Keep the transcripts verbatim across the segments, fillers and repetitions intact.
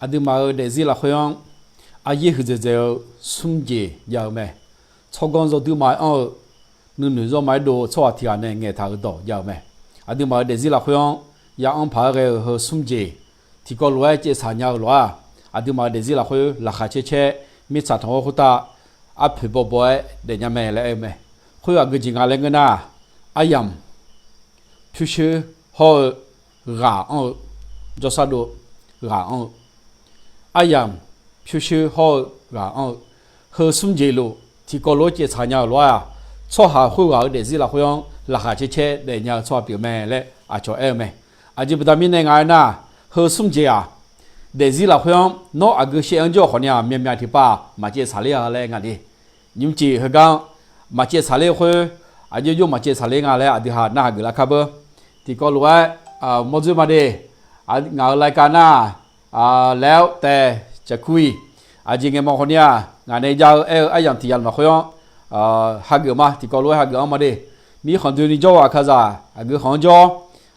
Aqduimaf-euq daefzir lafkhoer-anr aryaer huiqdzaeq dzaeq-eu smr jeq jav-eu mae. Tsawrganr zawduir ma-aer anr-eu, nuinoeq zawr ma-aer dov-eu tsawrhaq tiq ghaq nae ngaeqtaq-euq dawq jav-eu mae. Aqduimaf-euq daefzir lafkhoer-anr ya anr paq-aer ghae-eu heu smr jeq tiqkawv lof-aer caevtsaq nya-eu lof-aq, aqduimaf-euq daefzir lafkhoer laqkhaq caer caer mirtsaq tanq-awr khoertav arpoeq bawbaw-aer daefnya mae laer aer-eu mae. Khoer aqgeu jeq nga laer ngeur nar, aryamq pyurshuir hawr-eu ghaq anr-eu, jawrsar dov ghaq anr-eu, aryamq pyurshuir hawr-eu ghaq anr-eu, heu smr jeq luf tiqkawv lof-aer caevtsaq nya-eu lof-aq, tsawrhaq khoerghaq-euq daefzir lafkhoer-anr laqkhaq caer caer daefnya-eu tsawrhaq pyeuf mae laer aqcawq aer-eu mae. Aqjeq baqda mirnae nga aernar, heu smr jeq-aq, daefzir lafkhoer-anr nawr aqgeu shaev-anr jawr-eu khawfni-aq, myavmyav tiqpav maqcaevtsaq ler-a laer nga de. Nymrcif heugar-anr maqcaevtsaq ler-eu khoer, aqjox jox maqcaevtsaq ler nga laer aqdui ha narhaq geuf lar kar beur. Tiqkawv lof-aer mawrdzoer ma de. Ngaq-euq รายการ nar, laer-awr taef caqkur-iq, aqjeq ngaeq mawf khawfni-aq, ngaq nae jav-eu aer-eu aryamq tiq yamq lafkhoer-anr hageuf ma. Tiqkawv lof-aer hageuf-anr ma de. Mirkhanq doeni jawr-eu aqkaqzaq aqgeu khanq-anr jawr,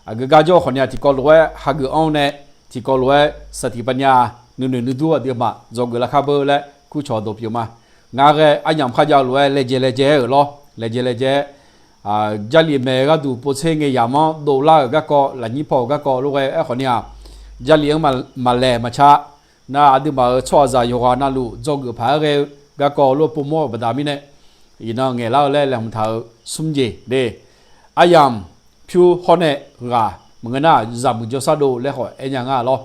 aqgeu gar jawr-eu khawfni-aq, tiqkawv lof-aer hageuf-anr nae, tiqkawv lof-aer saqtiq pavnya nuinoeq nuidur aqduimaf dzawgeuf lar kar beur laer kurcawq dawq pyeuf ma. Ngar ghae aryamq kharjav-eu lof-aer laejae laejae-aer-euq lawr, laejae laejae-aer, Jarlif maeq-eu gharduq povtser ngae yamq-anr dovlar-euq garkawv, lafnyir paw-euq garkawv lof ghae-aer khawfni-aq, Jarlif-anr maqlaeq maqtsa nar, aqduimaf-euq tsawrhaqzaq yawqghaq navluf dzawgeuf paq-aer ghae-eu garkawv lof povmawr-euq baqda mirnae, iqnan ngaeqlar-eu laer laeqhmq taq-euq smr jeq de. Aryamq pyur hawr nae ghaq maqngeur nar, zaqmuiq jawrsar dov laer khawf aer nya nga lawr.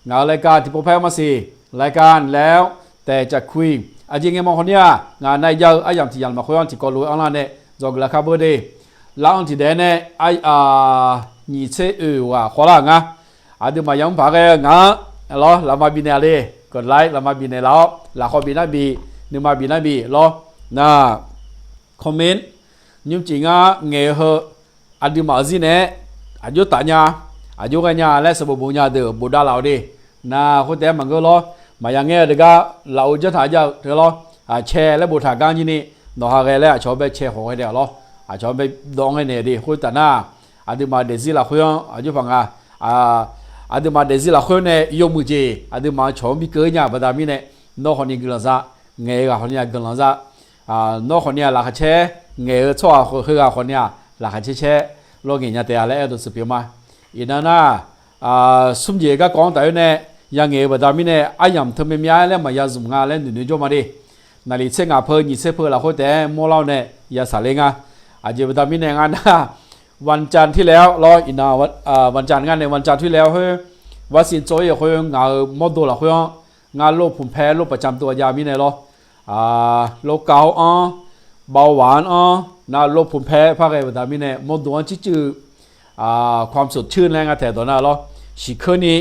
Ngaq-euq รายการ tiqpov paer maqsiq, รายการ laer-awr taef caqkur-iq, aqjeq ngaeq mawf khawfni-aq, ngaq nae jav-eu aryamq tiq yamq lafkhoer-anr tiqkawv lof-aer anrlar nae dzawgeuf lar kar beur de. Lar-anr tiqdaef nae nyiq tser oeq ghaq khawvlar-euq nga. Aqduimaf yamq mr paq ghae-eu ngaq-anr lawr, lafma bifnaeq-a le. Kawqlaer lafma bifnaeq laf-awr, lafkhawf bifnar bif, nuima bifnar bif lawr. Nar, comment, nymrcif ngar ngaeq-eu heu aqduimaf-euq zir naeq-aer aqjox taf nya, aqjox ghae nya laer sanqbof bof nya deuq bofdav laf-awq de. Nar khoertaef-aer maqngeur lawr. Maqya ngaer-eu deuq gar lafov janr taq jav-eu teu lawr. Cae laer boftaq gar jir ni, nawq ha ghae laer aqcawq-anr bae cae khawf ghae naeq-awq lawr. Aqcawq-anr bae dawv ngae naeq de khoertav nar, aqduimaf daefzir lafkhoer-anr aqjox paq nga. Aqduimaf daefzir lafkhoer nae yawmuiq jeq aqduimaf-eu cawq-anr bi keuv nya-euq baqda mirnae, nawr khawfni guiqlanq za, ngaeq-eu ghaq khawfni-aq guiqlanq za. Nawr khawfni-aq laqkhaq caer, ngaeq-eu tsawrhaq khoer heughaq khawfni-aq laqkhaq caer caer lawr ngaeq nya taef-a laer aer dawqtsuif pyeuf ma. Iqnan nar, smr jeq garkawv-anr taf-aer nae yangaeq-eu baqda mirnae aryamq teu myav myav-aer laer maqya zmq nga laer noeqnoeq jawr ma de. Naqliq tser ngaq peu nyiq tser peu lafkhoer taef-aer mawrlar-awr nae ya saqler nga. Aqjeq baqda mirnae ngar nar, วันจันทร์ที่แล้ว lawr, iqnan วันจันทร์ ngar nae วันจันทร์ที่แล้ว khoer วัคซีน tsov-ir-euq khoer ngaq-euq mawrdo lafkhoer-anr ngar โรคภูมิแพ้ โรคประจำตัว jav mirnae lawr, โรคเกาต์ anr, เบาหวาน anr, nar โรคภูมิแพ้ par ghae baqda mirnae mawrdo-anr circuiv-eu ความสดชื่น laer ngar taeq dawq nar lawr, shiqkeur ni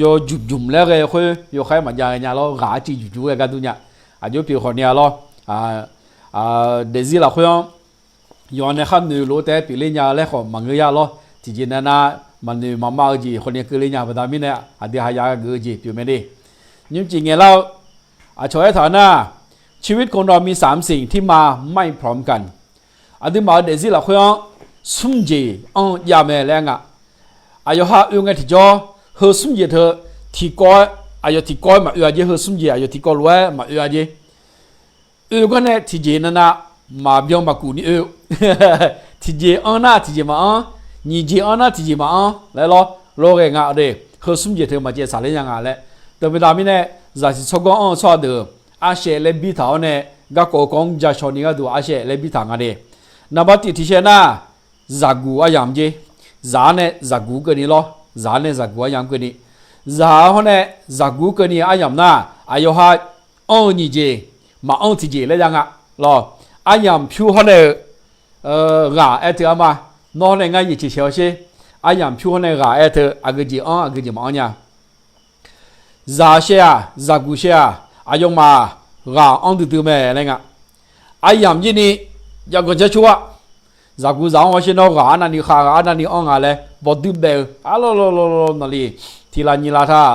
yawjmq jmq laer ghae khoer yawkhaer maqjav ghae nya lawr, ghaq arcuiv jmq jmq ghae gar dur nya. Aqjox pyeuf khawfni-a lawr, daefzir lafkhoer-anr yawqha nae khar noeq lof-aer taef-aer pyeufler nya laer khawf maqngeur ya lawr. Tiqjeq nav nav maqnoeq maqma-eu jeq khawfni keuvle nya baqda mirnae aqdui ha ya geuf-eu jeq pyeuf mae de. Nymrcif ngaeqlar-eu aqcawq aertaq-eu nar, ชีวิตคนเรามีสามสิ่งที่มาไม่พร้อมกัน Aqduimaf-euq daefzir lafkhoer-anr smr jeq anr jav mae laer nga. Aqyawf ha oe ngae tiqjawr, heu smr jeq teu tiqkawv-aer, aqyawf tiqkawv-aer maqoe-a jer, heu smr jeq aqyawf tiqkawv lof-aer maqoe-a jer. Oe gar nae tiqjeq nav nav maqbyan maqkuf ni oe-eu. Tiqjeq anr nar tiqjeq maqanr, nyiq jeq anr nar tiqjeq maqanr laer lawr, lawr ghae nga de. Heu smr jeq teu maqcaev saqler nya nga laer. Teubaqda mirnae, zaqsiq tsawrganr anr-eu tsawrhaq deuq arshaev laer bir taq-awr nae, garkawv kawv-anr ja shaw ni gharduq arshaev laer bir taq nga de. Naqba tiq tiq shaev nar, zaqguq aryamq jer. Zaq-anr nae zaqguq keuvni lawr, zaq-anr nae zaqguq aryamq keuvni. Zaq hawr nae zaqguq keuvni aryamq nar, aqyawf ha anr-eu nyiq jeq, maqanr-eu tiq jeq laer jav nga lawr. Aryamq pyur hawr nae-euq ghaq aer teu arma, nawr hawr nae ngar yaeq ceq shaeq-awr sher. Aryamq pyur hawr nae ghaq aer teu aqgeu jeq anr aqgeu jeq maqanr nya. Zaq shaev-aq, zaqguq shaev-aq, aqyawfmaf ghaq anr duidui mae laer nga. Aryamq jirni yagaq jar cur-a. Zaqguq zaq anr-awr sher nawr ghaq arnavni khav, ghaq arnavni anr nga laer bawduir baef-eu arlawr lawr lawr lawr naqli tiq laf nyiq laf taq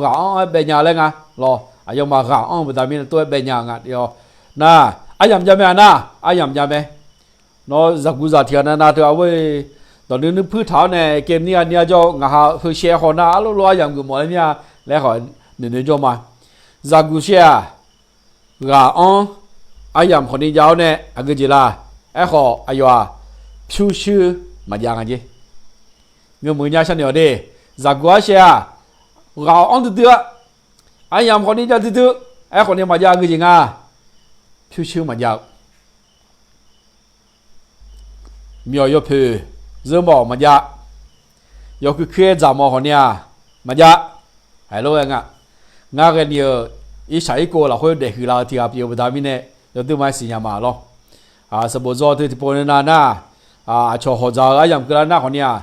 ghaq anr-aer baef nya laer nga lawr. Aqyawfmaf ghaq anr-eu baqda mirnae tov-aer baef nya nga de-awr. Nar, aryamq jav mae-a nar, aryamq jav mae. Nawr zaqguq zaq tiq ghaq nav nav teu-a ghoer, dawq nuinui puir taq-awr nae, kaevni ghaq ni-a jawr-eu ngaq ha heu shaev khawf nar, arlov lov aryamq geufmawf laer mir-a laer khawf noeqnoeq jawr ma. Zaqguq shaev-aq, ghaq-anr aryamq khawfni jav-awr nae aqgeu jeq la? Aerkhawf aqyawf-aq pyurshuir maqjav nga jer. Ngeur muiq nya sharnoeq-awq de. Zaqguq arshaev-aq, ghaq-awr anr duidui-a, aryamq khawfni jav duidui. Aerkhawfni maqjav aqgeu jeq nga? Pyurshuir maqjav-eu. Myawq yawpoeq zeur mawf maqjav. Yawkuir kuir-aer dzaq mawf khawfni-aq maqjav. Haiq lof-aer nga. Ngar ghae ni-euq irshaq irkov lafkhoer daefhuiq laf-eu tiq ghaq pyeuf-eu baqda mirnae, yawdui ma-aer siqnya ma lawr. Sanqbof dzaw teu tiqpov nae nav nar, aqcawq hawqdzaq-eu aryamq keuvlar nar khawfni-aq,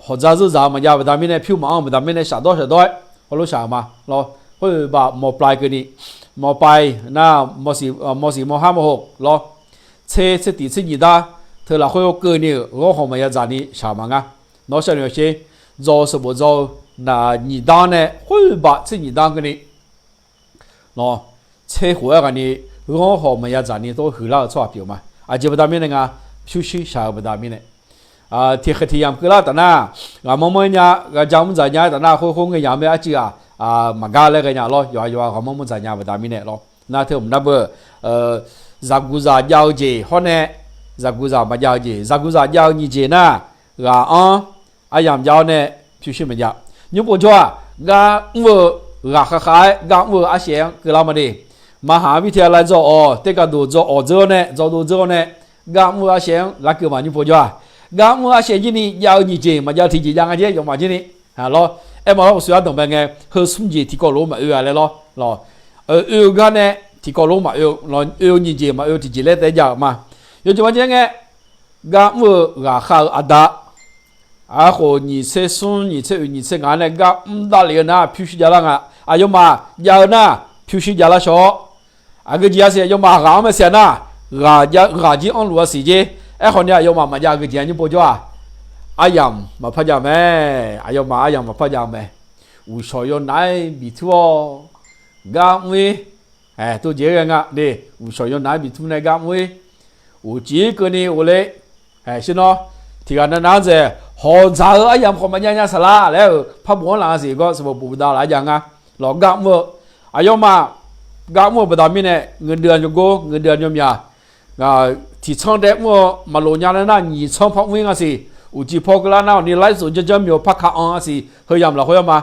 hawqdzaq zeur dzaq-eu maqjav baqda mirnae, pyur maqanr-eu baqda mirnae, shafdawr shafdawr-aer heulof shaq-euq ma lawr. Khoer baf mawqpav keuvni, mawqpav nar, mawqsiq mawqhar mawqhoq lawr, tser tser tiq tser nyiq dar teu lafkhoer keuvni-euq ghanr hawq maqya dzaq ni shaq-euq ma ngar. Nawr sharnoeq-awq sher. Dzaw-eu sanqbof dzaw-eu nyiq dar nae khoer baf tser nyiq dar keuvni lawr, tser khof-aer ghaq ni ghanr hawq maqya dzaq ni tov huiqlar-eu tsawrhaq pyeuf ma. Aqjeq baqda mirnae nga, pyurshuir shaq-eu baqda mirnae. Tiqkhaeq tiq yamq keuvlar taf nar, ghaqmanr manr nya, ghaq ja mr dzaq nya-aer taf nar, khoer khoer ngae yamq-aer arcuiv-aq maqgar laer ghae nya lawr. Yawqha yawqha ghaqmanr manr dzaq nya baqda mirnae lawr. Nar teu mq nar beu, zaqguqzaq jav-eu jeq hawr nae, zaqguqzaq maqjav-eu jeq, zaqguqzaq jav-eu nyiq jeq nar, ghaq-anr aryamq jav-awr nae pyurshuir maqjav. Nymr pov jawr-aq, gar mr-eu ghaq khavkhav-aer gar mr-eu arshaev-anr keuvlar ma de. Maqhaq-anr birtae laer dzaw-awq, taev gaqdoq dzaw-awq dzeur-awr nae, dzawdov dzeur-awr nae, gar mr-eu arshaev-anr larkeuv ma nymr pov jawr-aq. Gar mr-eu arshaev jir ni jav-eu nyiq jeq maqjav tiqjeq jav nga jer, yawfmaf jir ni. Lawr, aer ma lawr, uqshoe ardanq bae ngae, heu smr jeq tiqkawv lof-aer maqoe-a laer lawr. Oe-eu gar nae tiqkawv lof-aer maqoe, oe-eu nyiq jeq maqoe-eu tiqjeq laer taef jav-euq ma. Yawjeq ma jaer ngae, gar mr-eu ghaq khav-eu aqda, arkhof nyiq tser smr nyiq tser oeq nyiq tser ngaq nae gar mr davlef-eu nar pyurshuir javlar nga. Aqyawfmaf jav-eu nar pyurshuir javlar shawr-awr, aqgeu jeq-a siq aqyawfmaf ghaq-anr mae siq-a nar, ghaq jir anrluf-a siq jer. Aerkhawf ni aqyawfmaf maqjav aqgeu jeq-a nymr pov jawr-aq, aryamq maqpar jav mae. Aqyawfmaf aryamq maqpar jav mae. Uqshawq yawnaf-aer biq tur-awr gar mr-ir. Tov jeq-aer ghae nga de. Uqshawq yawnaf-aer biq tur nae gar mr-ir. Uqcif keuvni ghofle. Shir nawr, tiq ghaq nav nav-anr dzaeq, hawqdzaq-eu aryamq khawf maqjav nya saqlaq laer-euq par bof-anr laf-a siq gawr sanqbof bof dav laf-aer jav nga. Lawq, gar mr-eu, aqyawfmaf gar mr-eu baqda mirnae, ngeur deuv-a nymrgor, ngeur deuv-a nymrmya, tiqtsanr dae mr-eu maqlof nya nar, nyiq tsanr par mr-ir nga siq. Uqcif paw keuvlar nar-awq ni, laer zof janrjanr myawq par ka anr-a siq. Heu yamq lafkhoer-a ma.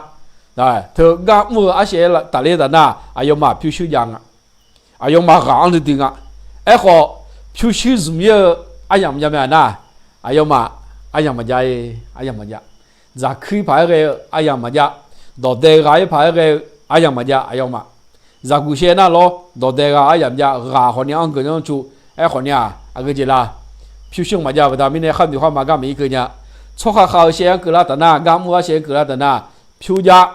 Teu gar mr-eu arshaev tafler taf nar, aqyawfmaf pyurshuir jav nga. Aqyawfmaf ghaq-anr duidui nga. Aerkhawf, pyurshuir zmq-ir-eu aryamq jav mae-a nar, aqyawfmaf aryamq maqjav-ir, aryamq maqjav. Dzaqkuir paq-aer ghae-eu aryamq maqjav. Dawqdae ghaq-ir paq-aer ghae-eu aryamq maqjav, aqyawfmaf. Zaqguq shaev nar lawr, dawqdae ghaq aryamq jav, ghaq khawf ni anr geu-anr cu. Aerkhawf ni-aq, aqgeu jeq la? Pyurshuir maqjav baqda mirnae, khar noeq khar ma gar maqir keuv nya. Tsawrhaq khav-eu shaev-anr keuvlar taf nar, gar mr-eu arshaev-anr keuvlar taf nar, pyur jav.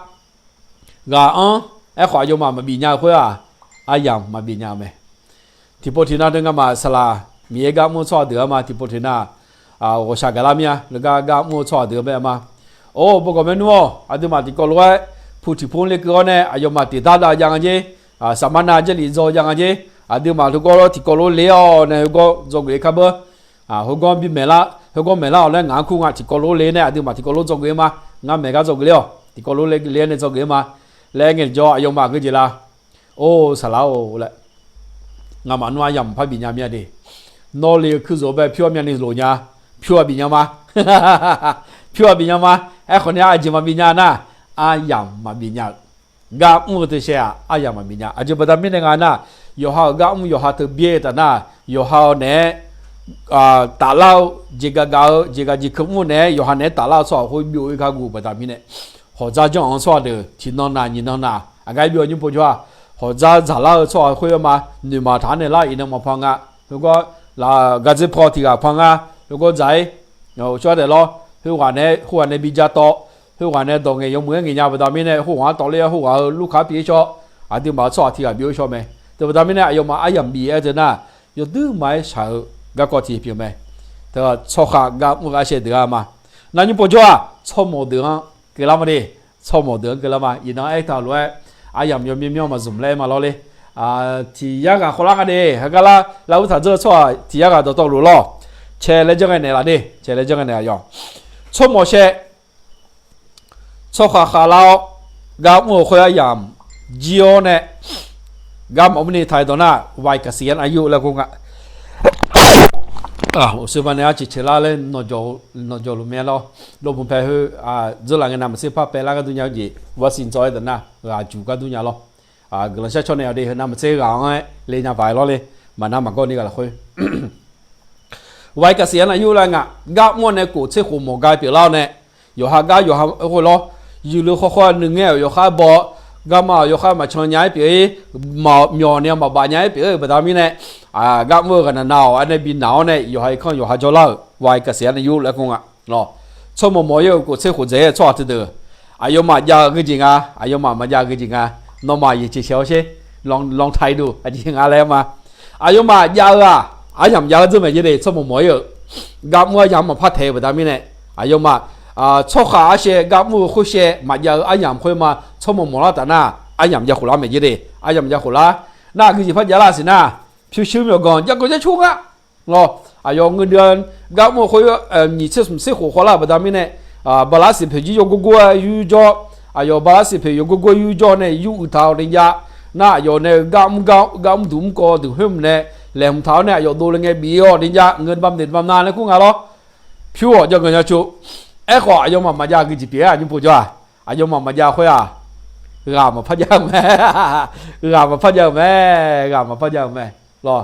Ghaq-anr, aerkhawf aqyawfmaf maqbif nya-eu khoer-aq, aryamq maqbif nya-eu mae. Tiqpov tiqnan deuq ngamaf saqlaq Miqyaer gar mr-eu tsawrhaq deuq-a ma. Tiqpov tiqnan ghawqshaq gaqlar mir-a, leugar gar mr-eu tsawrhaq deuq-a bae-a ma. Or, bawgawq maernmr-awq, aqduimaf tiqkawv lof-aer pu tiqpov le keuv-awr nae, aqyawfmaf tiqdar dav jav nga jer. Saqmar nav jarlif dzaw jav nga jer. Aqduimaf teugawr tiqkawv lof le-awr nae heugawr dzawgeuf-ir kar beur. Heugawr bi maeqlar, heugawr maeqlar-awq laer ngaq-anr kur nga. Tiqkawv lof le nae aqduimaf tiqkawv lof dzawgeuf-ir ma. Ngar maeq gar dzawgeuf ler-awq. Tiqkawv lof le le-awr nae dzawgeuf-ir ma. Laer ngae jawr, aqyawfmaf aqgeu jeq la? Or, saqlaq-or laer, ngamaf nmr aryamq maqpar bif nya mir-a de. Nawr le-eu kuirzoq bae pyur-a myavni loq nya. Pyur-a bif nya ma. Pyur-a bif nya ma. Aerkhawf ni aqjeq maqbif nya nar, aryamq maqbif nya-euq. Gar mr-eu teu shaev-aq, aryamq maqbif nya. Aqjeq baqda mirnae nga nar, yawqha-euq gar mr yawqha teu byaer-eu taf nar, yawqha-eu naeq-aer taflar-eu jeqgaq gaq-eu jeqgaq jeq keuv mr-eu naeq-aer yawqha naeq-aer taflar-eu tsawrhaq khoer byov-ir gar guv baqda mirnae, hawqdzar janr-anr tsawrhaq deuq tiqnan naq nyiq nan naq aqgar byov-a nymr pov jawr-a. Hawqdzar dzaqlar-eu tsawrhaq khoer-a ma. Noeqmaq taq-anr naeqlar iqnan maqpan nga. Heugawr laf gardzer paw tiq ghaq pan nga. Heugawr dzaq-ir. Tsawrhaq daeq lawr, khoerghaq naeq-aer khoerghaq nae bi ja tawv, khoerghaq nae dawq ngaeq yawmuiq-aer ngaeq nya baqda mirnae, khoerghaq-anr tawvler-awr khoerghaq-eu lurkaq pyeuf-ir shawr. Aqduimaf tsawrhaq tiq ghaq byov-ir shawr mae. Teubaqda mirnae aqyawfmaf aryamq bif-aer teu nar, yawduirma-aer shaq-eu garkawv tiq pyeuf mae. Teu tsawrhaq gar mr-eu arshaev deuq-a ma. Nar nymr pov jawr-aq, tsawrmawq deuq-anr keuvlar ma de. Tsawrmawq deuq-anr keuvlar ma. Iqnan aertaq lof-aer, aryamq yawmyanr myanr maqzmq laer aer ma lawr le. Tiq yar ghaq khawvlar nga de. Heugar lar lar ur taq dzeur-eu tsawrhaq tiq yar ghaq dawqtawvluf lawr. Cae laer janr ghae naeq laf de, cae laer janr ghae naeq aqyawf. Tsawrmawq shae, tsawrkhaq khaqlar-awr, gar mr-eu khoer aryamq jir-awr nae, gar maqmr ni taq-aer dawq nar, วัยเกษียณอายุ laer kur nga. Uqshoe baqnae arciq caeq lar laer nawqjawq luf mae lawr. Lawrbmq pae heu, dzeurlaf ngae navmaqtser par paelar gharduq nya-eu jeq วัยเกษียณ tsawv-aer dawq nar ghaq juq gharduq nya lawr. Guiqlanq shar caw naeq-awq de, heu navmaqtser ghaq-anr-aer le nya paq-aer lawr le. Maqnar maqgawr ni ghaq lafkhoer วัยเกษียณอายุ laer nga, gar mr-awr nae kof tser khof mawq ga pyeuflar-awr nae, yawqha gar yawqha khoer lawr, yuqluf khawr khawr nuingaer-euq yawkhar baw, garma-euq yawkhar maqcan nya-aer pyeuf-ir, myawq ni maqbaf nya-aer pyeuf-eu baqda mirnae, gar mr-eu ghaqnaq nav-awq, aernae bi naq-awr nae yawqha irkanr yawqha jawrlar-euq วัยเกษียณอายุ laer kur nga. Tsawrmawq mawq-ir-euq kof tser khof dzaeq-aer tsawrhaq teudeuq, aqyawfmaf jav-eu geujeq nga, aqyawfmaf maqjav-eu geujeq nga, nawmaf yeqceq shaeq-awr sher, ลองทายดู aqjeq nga laer ma. Aqyawfmaf jav-eu-aq, aryamq jav-eu dzeur maeq jer de, tsawrmawq mawq-ir-euq gar mr aryamq maqpar taeq-eu baqda mirnae, aqyawfmaf tsawrkhaq arshaev gar mr-eu khoershaev maqjav-eu aryamq khoer ma, tsawrmawq mawq lar taf nar, aryamq jav khof lar maeq jer de, aryamq jav khof lar. Nar aqgeujeq par jav lar siq nar, pyurshuir myawqganq jav ganq jav cur nga lawr. Aqyawf ngeur dui-a, gar mr-eu khoer nyiq tser smq tser khof khawvlar-euq baqda mirnae, baqlarsiq poeq jir yawgor gor-aer yur jawr, aqyawf baqlarsiq poeq yawgor gor-aer yur jawr nae yur uiq taq-awq ni jav. Nar aqyawf nae-eu gar mr gar, gar mr duq mr kawv duq khoer mq nae laeqhmq taq-awr nae aqyawf dovle ngae bif-awq ni jav, ngeur bam naeq bam na laer kur nga lawr. Pyur-awq jav ganq jav cur. Aerkhawf aqyawfmaf maqjav-eu geujeq pyeuf-aer aqnyir povjawr-aq, aqyawfmaf maqjav khoer-aq, ghaq maqpar jav-eu mae. Ghaq maqpar jav-eu mae. Ghaq maqpar jav-eu mae lawr.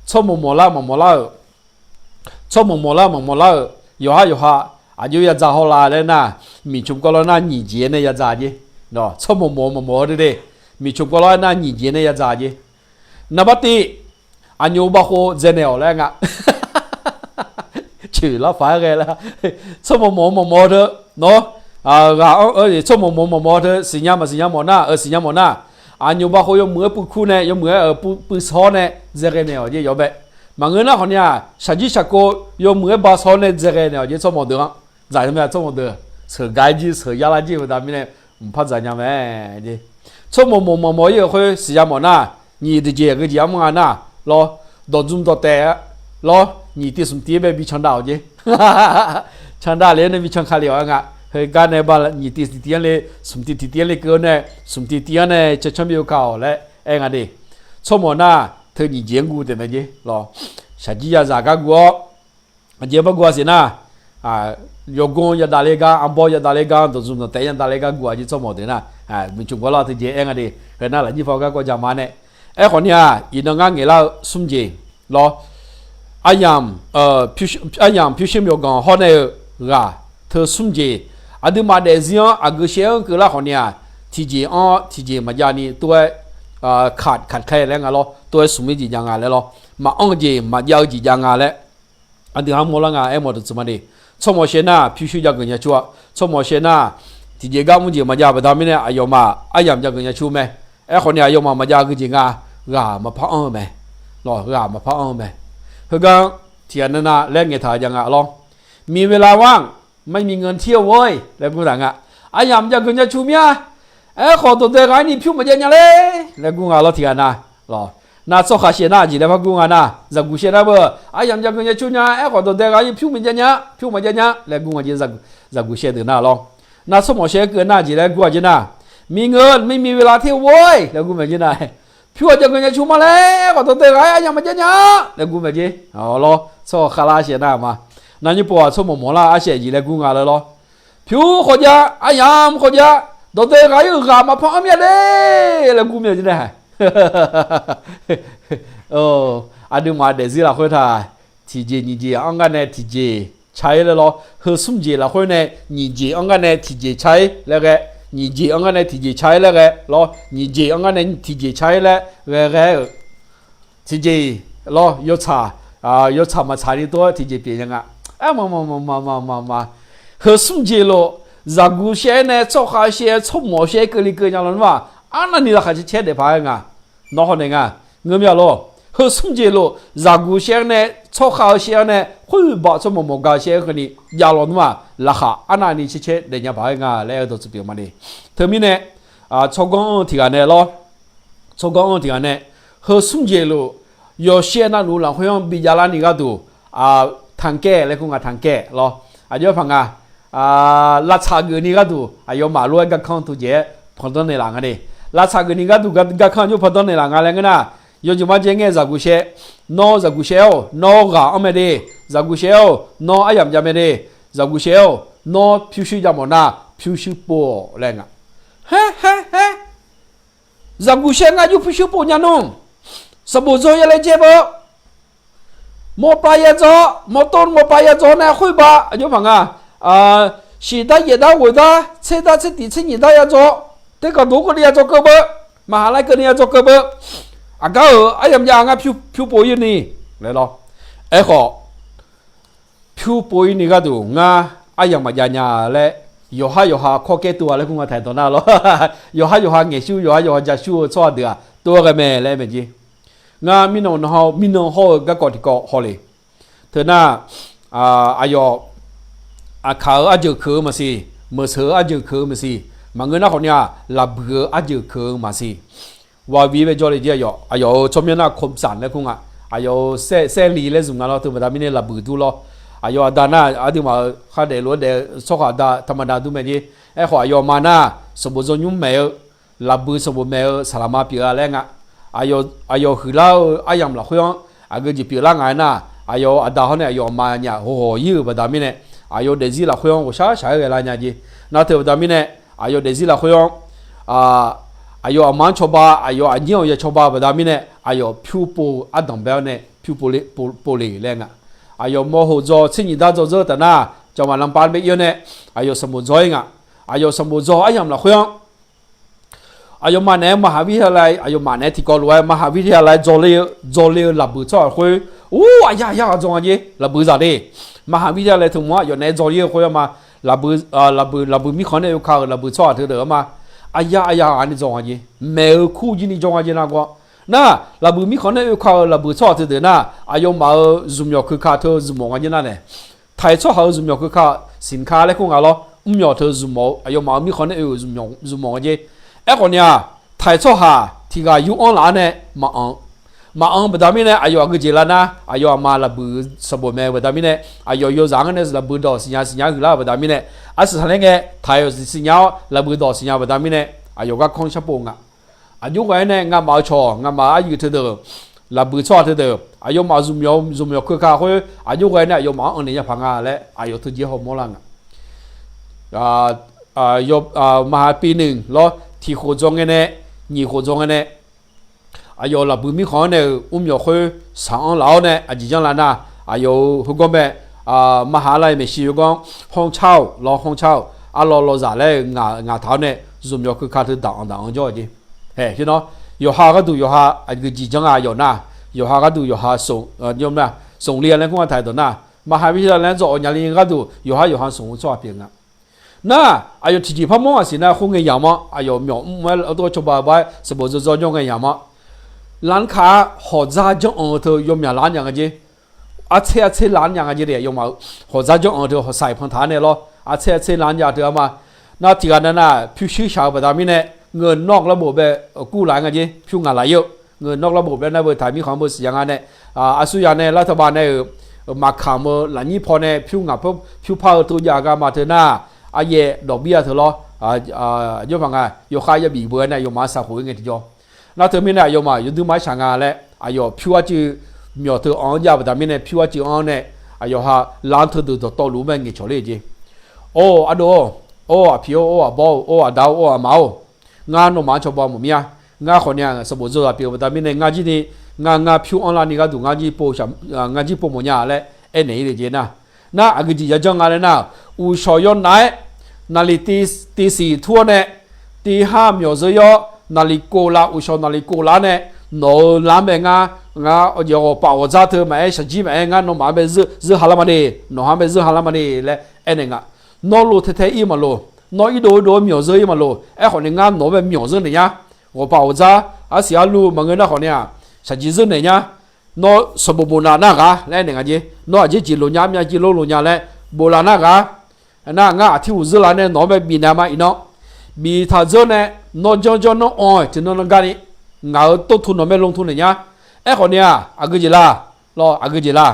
Tsawrmawq mawq lar maqmawq lar-euq, tsawrmawq mawq lar maqmawq lar-euq yawqhar yawqha aqjox yadzaq haw la laer nar, miqcmq kawv lawr nar nyiq jeq nae yadzaq jer. Tsawrmawq mawq-eu maqmawq-eu de de, miqcmq kawv lawr nar nyiq jeq nae yadzaq jer. Naqbar tiv, aqnyoq bavkhov dzaenaeq-awq laer nga. Coeq lar paq-aer ghae lar. Tsawrmawq mawq-eu maqmawq-eu teu, nawr, ghaq-anr, tsawrmawq mawq-eu maqmawq-eu teu siqnya maqsiqnya mawf nar, siqnya mawf nar, aqnyoq bavkhov yawmuiq-aer puivkur nae yawmuiq-aer puiv saw-awr nae dzaeghae naeq-awq jer yawbae. Maqngeur nar khawf ni-aq shaqjir shaqkov yawmuiq-aer ba saw-awr nae dzaeghae naeq-awq jer tsawrmawq deuq-anr. Dzaq-eu mae tsawrmawq deuq-aq sheuqgaq-aer jir sheuqya lar jir-eu baqda mirnae mqpar dzaq nya mae. Tsawrmawq mawq maqmawq-ir-euq khoer siqnya mawf nar, nyiq tiqjeq aqgeujeq armr nga nar lawr, dawqdzmq dawqtaef lawr, nyiq tiv smq tiv-aer bae bi candav-awq jer. Candav le-aer nae bi can ka le-awq-aer nga. Heugar nae ba nyiq tiv tiq tiv-anr le, smq tiv tiq tiv-anr le keuv-awr nae, smq tiv tiv-anr nae cancanr bi-eu ka-awq laer aer nga de. Tsawrmawq nar teu nyiq jeq-anr guv taef mae jer lawr. Shaqjir yazaq gar guv-awr, aqjeq bar guv-a siq nar, yawqgor yadaq le gar, arbawr yadaq le gar, dawqdzmq dawqtaef yadaq le gar guv-a jer tsawrmawq deuq nar, miqcmq gawrlar teujeq aer nga de. Heu nar lafnyir paw gar kawv ja ma nae. Aerkhawf ni-aq, iqnan ngar ngaeqlar-eu smr jeq lawr, aryamq pyurshuir myawqganq hawr nae-eu ghaq teu smr jeq, aqduimaf daefzir-anr aqgeu shaer-anr keuvlar khawf ni-aq, tiqjeq-anr tiqjeq maqjav ni tov-aer, kaq kaq khae laer nga lawr, tov-aer smq-ir jeq jav nga laer lawr, maqanr-eu jeq maqjav-eu jeq jav nga laer aqdui-anr mawrlar nga aermawf dawqtsuif ma de. Tsawrmawq shae nar pyurshuir jav geuf nya cur-a. Tsawrmawq shae nar tiqjeq gar mr jeq maqjav baqda mirnae aqyawfmaf aryamq jav geuf nya cur mae. Aerkhawf ni aqyawfmaf maqjav geujeq nga, ghaq maqpar anr-eu mae. Lawr, ghaq maqpar anr-eu mae. Heugar tiqghaq navnav laer ngaeqtaq jav nga lawr. มีเวลาว่าง ไม่มีเงินเที่ยวเว้ย laer gur taq nga. Aryamq jav geuf nya cur mir-a. Aerkhawf dawqdae ghaq-ir ni pyur maqjav nya ler laer gur nga lawr tiqghaq nav. Lawr, nar tsawrkhaq shaev nar aqjeq laer par gur nga nar, zaqguq shaev nar beu, aryamq jav geuf nya cur nya, aerkhawf dawqdae ghaq-ir pyur maqjav nya, pyur maqjav nya laer gur nga jeq, zaqguq shaev deuq nar lawr. Nar tsawrmawq shaev-aer keuv nar aqjeq laer gur-a jer nar, มีเงินไม่มีเวลาเที่ยวเว้ย laer gur mae jer nar. Pyur-aq jav geuf nya cur ma laer, aerkhawf dawqdae ghaq-ir aryamq maqjav nya laer gur mae jer. Lawr, tsawrhaq khavlar shaev nar ma. Nar nyir pov-aq tsawrmawq mawq lar arshaev jeq laer gur nga laer lawr. Pyur khawf jav, aryamq khawf jav, dawqdae ghaq-ir-euq ghaq maqpar anr mir-a de laer gur mae jer nar. Aqduimaf daefzir lafkhoer taq, tiqjeq nyiq jeq anr gar nae tiqjeq ca-ir laer lawr. Heu smr jeq lafkhoer nae nyiq jeq anr gar nae tiqjeq ca-ir laer ghae, nyiq jeq anr gar nae tiqjeq ca-ir laer ghae lawr, nyiq jeq anr gar nae tiqjeq ca-ir laer ghae ghae-euq tiqjeq lawr, yawtsaq, yawtsaq maqtsaq ni tov-aer tiqjeq pyeuf nya nga. Aer, ma ma ma ma ma ma ma. Heu smr jeq lof, zaqguq shaev-aer nae tsawrkhav shaev-aer tsawrmawq shaev-aer keuvle keuv nya lawnmr-aq, arnavni laqkhaq caer caer daef paq-aer nga. Nawr hawnaeq nga, ngeur mir-a lor. Heu smr jeq lof, zaqguq shaev-aer nae tsawrkhav-eu shaev-aer nae khoer baf tsawrmawq mawq ga-eu shaev-aer keuvni jav lawnmr-aq, laqkhaq arnavni caer caer daef nya paq-aer nga laer aer-eu dawqtsuif pyeuf ma de. Teumirnae, tsawrganr anr-eu tiqghaq nae lawr, tsawrganr anr-eu tiqghaq nae, heu smr jeq lof, Yawqshir navluf lafkhoer-anr bi javlar ni gharduq, tanqkaer laer kur nga, tanqkaer lawr. Aqjox paq nga, lavtsaq geufni gharduq aqyawfmaf lof-aer garkanr tov jaeq-aer pandanr naeqlaf nga de. Lavtsaq geufni gharduq garkanr aqjox pandanr naeqlaf nga laer ngeur nar, yawjeq marjae ngae zaqguq shaer, nawr zaqguq shaer-or, nawr ghaq anr mae de, zaqguq shaer-or, nawr aryamq jav mae de, zaqguq shaer-or, nawr pyurshuir jav mawf nar pyurshuir pov-awq laer nga. Haer, haer, haer. Zaqguq shaer ngar aqjox pyurshuir pov nya nmr. Sanqbof dzaw ya laer dzae beu. Mawrpav ya dzaw, mawrtov mawrpav ya dzaw nae khoer ba aqjox paq nga. Shiqdar yaefdar ghoeqdar tserdar tsertif tsernyiq dar ya dzaw. Terkaq doq keuvni ya dzaw keuv beu. Maqhaq laer keuvni ya dzaw keuv beu. Aqgar-euq aryamq jav ngar pyur pov-ir ni laer lawr. Aerkhawf, pyur pov-ir ni gharduq ngar aryamq maqjav nya laer, yawqhar yawqha kawrkaer tov-a laer kur nga taq dawq nar lawr. Yawqhar yawqha ngaeqshur, yawqhar yawqha jashur-eu tsawrhaq deuq-aq tov-aer ghae mae laer mae jeq. Ngar mirnan, mirnan hawr-eu garkawv tiqkawv hawle. Teu nar, aqyawf aqkaq-euq arjeuq keuq-eu maqsiq, meuqseuq-eu arjeuq keuq-eu maqsiq, maqngeur nar khawf ni-aq lafbuiq-eu arjeuq keuq-eu maqsiq. Wabi bae jawrle jeq aqyawf, aqyawf-euq tsawrmyanr nar คมสัน laer kur nga. Aqyawf-euq saerli laer zmq nga lawr, teu baqda mirnae lafbuiq dur lawr. Aqyawf aqda nar aqduimaf-euq khardaef lof-aer daef-eu tsawrhaq aqda ธรรมดา dur mae jeq. Aerkhawf aqyawf ma nar sanqbof dzaw nymr maeq-eu, lafbuiq sanqbof maeq-eu saqlaqma pyeuf-a laer nga. Aqyawf huiqlar-eu aryamq lafkhoer-anr aqgeu jeq pyeuflar nga aernar, aqyawf-euq aqda hawr nae aqyawf aqma nyaf ghawqghawq ir-euq baqda mirnae, aqyawf daefzir lafkhoer-anr ghawqshaq shaq-aer ghae lar nya jeq. Nar teu baqda mirnae, aqyawf daefzir lafkhoer-anr, aqyawf aqma-anr cawba, aqyawf aqnyir-awq ya cawba baqda mirnae, aqyawf pyur pov-eu ardanq bae-awr nae pyur pov le laer nga. Aqyawf mawrhof dzaw tsernyiq dar dzaw dzeur taf nar, jaqmaf lanpav bae ir-awr nae aqyawf sanqbof dzaw-ir nga. Aqyawf sanqbof dzaw aryamq lafkhoer-anr aqyawfmaf naeq-aer มหาวิทยาลัย, aqyawfmaf naeq-aer tiqkawv lof-aer มหาวิทยาลัย dzaw le-eu, dzaw le-eu lafbuiq tsawrhaq khoer, or, aqya aqya ghaq dzaw nga jeq, lafbuiq zaq de. มหาวิทยาลัย teu mq-anr aqyawf naeq-aer dzaw le-eu khoer-anr ma, lafbuiq, lafbuiq mirkhanq nae oekaq-euq lafbuiq tsawrhaq teudeuq-anr ma, aqya aqya ghaq ni dzaw nga jeq, maeq-eu kur jir ni dzaw nga jeq nargawr. Nar, lafbuiq mirkhanq nae oekaq-euq lafbuiq tsawrhaq teudeuq nar, aqyawfmaf-euq zmqmyawq keuka teu zmqmawf nga jeq nar nae, taiq tsawrhaq-euq zmqmyawq keuka, สินค้า laer kur nga lawr, mrmyawq teu zmqmawf-eu aqyawfmaf-euq mirkhanq nae oe-euq zmqmawf nga jeq. Aerkhawf ni-aq, taiq tsawrhaq tiq ghaq yur-anr laf-awr nae maqanr, maqanr baqda mirnae aqyawf aqgeu jeq lar nar, aqyawf aqma lafbuiq sanqbof mae-eu baqda mirnae, aqyawf yawzaq-anr nae lafbuiq dawq siqnya siqnya huiqlar-eu baqda mirnae, arsiq taq laer ngae taiq-awq siqnya-awr lafbuiq dawq siqnya baqda mirnae, aqyawf garkanr sharpov nga. Aqjox ghae-aer nae ngamaf-euq cawq, ngamaf-euq aryuif teudeuq, lafbuiq tsawrhaq teudeuq aqyawfmaf zmqmyawq, zmqmyawq keuka khoer aqjox ghae-aer nae aqyawfmaf-anr anr naeq nya paq nga laer aqyawf teujeq hawmawr lar nga. มหาปีหนึ่ง lawr, tiq khof dzaw ngae nae, nyiq khof dzaw ngae nae, aqyawf lafbuiq mirkhanq-anr nae-euq mrmyawq khoer saq-anr laf-awr nae aqjeq janr lar nar, aqyawf-euq heugawr mae, มหาลัย maeqshi heugawr-anr ห้องเช่า lawr, ห้องเช่า arlawr lawzaq laer-eu ngaq taq-awr nae zmqmyawq keuka teu daq-anr daq-anr jawr-eu jeq. Hae, nawr, yawqha gharduq yawqha aqgeujeq janr-a yawf nar, yawqha gharduq yawqha smq, smq li-a laer kur-a taq-euq dawq nar, มหาวิทยาลัย laer dzawq-awq nya li gharduq yawqha yawqha smq-eu tsawrhaq pyeuf nga. Nar, aqyawf tiqjeq parmawr aqsiq nar khoer ngae yamq-anr, aqyawf myawq mr-aer ardov-aer cawba-eu bar-aer sanqbof dzaw dzaw jawr ngae yamq-anr, lanrkaq-a hawqdzar janr-anr teu yawmyaq lar nya nga jeq. Artser artser lar nya nga jeq de, aqyawfmaf-euq hawqdzar janr-anr teu hawqsaq-iq pan taq-aer nae lawr, artser artser lar nya teu-a ma. Nar tiq ghaq nav nar pyurshuir shaq-eu baqda mirnae, ngeur nawr gharbof bae kur laf-aer nga jeq, pyur ngaq laf-ir-eu, ngeur nawr gharbof bae nar beu taq mirkhanq-anr beu siqnya nga nae, aqsur yaq nae lar teu baq nae-euq maqkamq-eu lafnyir paw nae pyur ngaq pyur par-eu tov jav gar ma teu nar, aryaev dawq bir-a teu lawr, aqjox paq nga yawkhav yabif beu-aer nae aqyawfmaf-anr saqkhof-ir ngae tiqjawr. Nar teumirnae aqyawfmaf yawduir maqshaq nga laer aqyawf pyur arcuiv myawq teu anq-anr jav baqda mirnae pyur arcuiv anr-anr nae, aqyawf ha lar-anr teudeuq dawqtawvluf-anr mae ngaeqcawq ler-eu jeq. Or ardov-or, or aqpiq-or, or aqbawr-or, or aqda-or, or aqma-or, ngar nawmaf-anr cawba mawf mir-a. Ngar khawf ni-aq sanqbof dzaw zaq pyeuf-eu baqda mirnae ngar jir ni, ngar ngar pyur anrlar ni gharduq ngar jir pov mawf nya laer aernaeq-ir le jeq nar. Nar aqgeujeq yajanr nga laer nar, uqshawq yawnaf-aer naqliq tiv siq tur-awr nae, tiv har myawq zeur-ir-awr naqliq kov lav, uqshawq naqliq kov lar nae, nawq-euq lar-anr bae ngar, ngar awqjeq ghawqpaf ghawqdzar teu maqaer, shaqjir maqaer, ngar nawmaf-anr bae zeur ha lar ma de, nawq-anr bae zeur ha lar ma de laer aernaeq nga. Nawr lof tae tae ir maqloq, nawr irdov irdov-aer myawq zeur ir maqloq. Aerkhawf ni ngar nawq-anr bae myawq zeur naeq nya. Ghawqpaf ghawqdzar, arsiq arluv maqngeur nar khawf ni-aq, shaqjir zeur naeq nya. Nawr sanqbof bof naf nar ghaq laer aernaeq nga jeq. Nawr aqjeq jeq loq nya, myav jeq lof loq nya laer bof laf nar ghaq. Nar ngar aqtir uq zeur laf nae nawq-anr bae bifnaeq ma iqnan. Biftaq dzeur nae nawr janr janr nawr anr-aer tiqnan nan garni ngaq-euq tov tu nawq mae lon tu naeq nya. Aerkhawf ni-aq, aqgeu jeq la, lawr, aqgeu jeq la.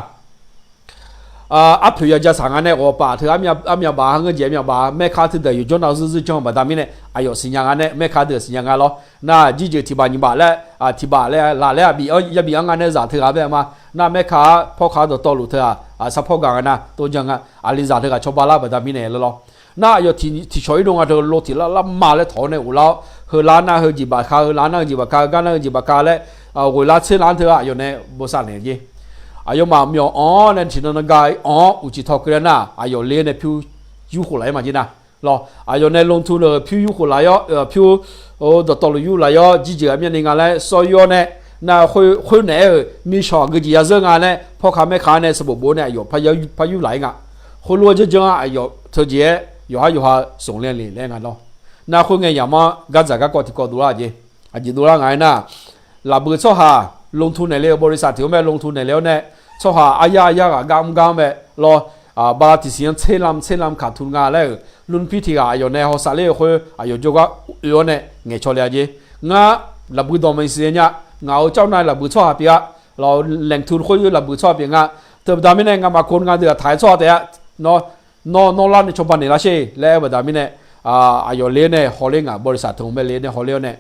Arpoeq ya ja saq nga nae ghawqpaf teu armyav baf, ngeur jeq armyav baf, maerka teudeuq yawqjawr nav zurzur janr-eu baqda mirnae aqyawf siqnya nga nae, maerka deuq siqnya nga lawr. Nar jirjeuq tiq baf nyiq baf laer, tiq baf laer laf laer aqbif-anr yabif-anr nga nae zaq teughaq bae ma. Nar maerka-ar pawrka dawqtawvluf teughaq sarpawr gaq nga nar tov janr nga. Aqli zaq teughaq cawba lar baqda mirnae laer lawr. Nar aqyawf tiqcawq irdov nga teu lo tiq lar lar ma laer tawq-awr nae ghoflar-awr, heular nar heu jeq bafka, heular nar heu jeq bafka, heugar nar heu jeq bafka laer, ghoeqlar tser lar-anr teu-aq aqyawf nae bosav naeq jer. Aqyawfmaf myawq anr-awr nae tiqnan nan ga anr-awr uqcif taw keuvlar nar, aqyawf le-awr nae pyur yurkhof laf-ir maqjir nar. Lawr, aqyawf nae longtu-euq pyur yurkhof laf-awr, pyur dawqtawvluf yur laf-awr, jirjeuq aqmyanni nga laer sawr yur-awr nae, nar khoernaeq-aer-euq nishawq aqgeu jeq ya zeur nga laer pawrka maerka nae sanqbof bof-awr nae aqyawf par yur laf-ir nga. Khoerlof-aer janrjanr-a aqyawf teujeq-aer yawqhar yawqha smq le le laer nga lawr. Nar khoerngae yamq-anr gardzaq garkawv tiqkawv dovlar-eu jeq. Aqjeq dovlar nga-aer nar, lafbui tsawrhaq longtu naeq le-eu บริษัท tiq-anr mae longtu naeq le-awr nae, tsawrhaq aryar aryar ghaq gar mr gar-anr mae lawr. Bala tiqsiq-anr tser lam tser lam ขาดทุน nga laer-euq รุ่นพี่ tiq ghaq aqyawf nae hawsav ler-eu khoer aqyawf jawrgar oe-awr nae ngaeqcaw le-a jer. Ngar lafbui dawq maqsiq nya. Ngaq-euq carnav lafbui tsawrhaq pyeuf-a. Lawr, แหล่งทุน khoer lafbui tsawrhaq pyeuf nga. Teubaqda mirnae ngamaf คน nga deuq-aq taq-aer tsawrhaq taef-a. Nawr, nawr lar nae cawba naeq lar sher laer aer-eu baqda mirnae, aqyawf le-awr nae hawler ngaq บริษัท teu-anr mae le-awr nae hawler-awr nae,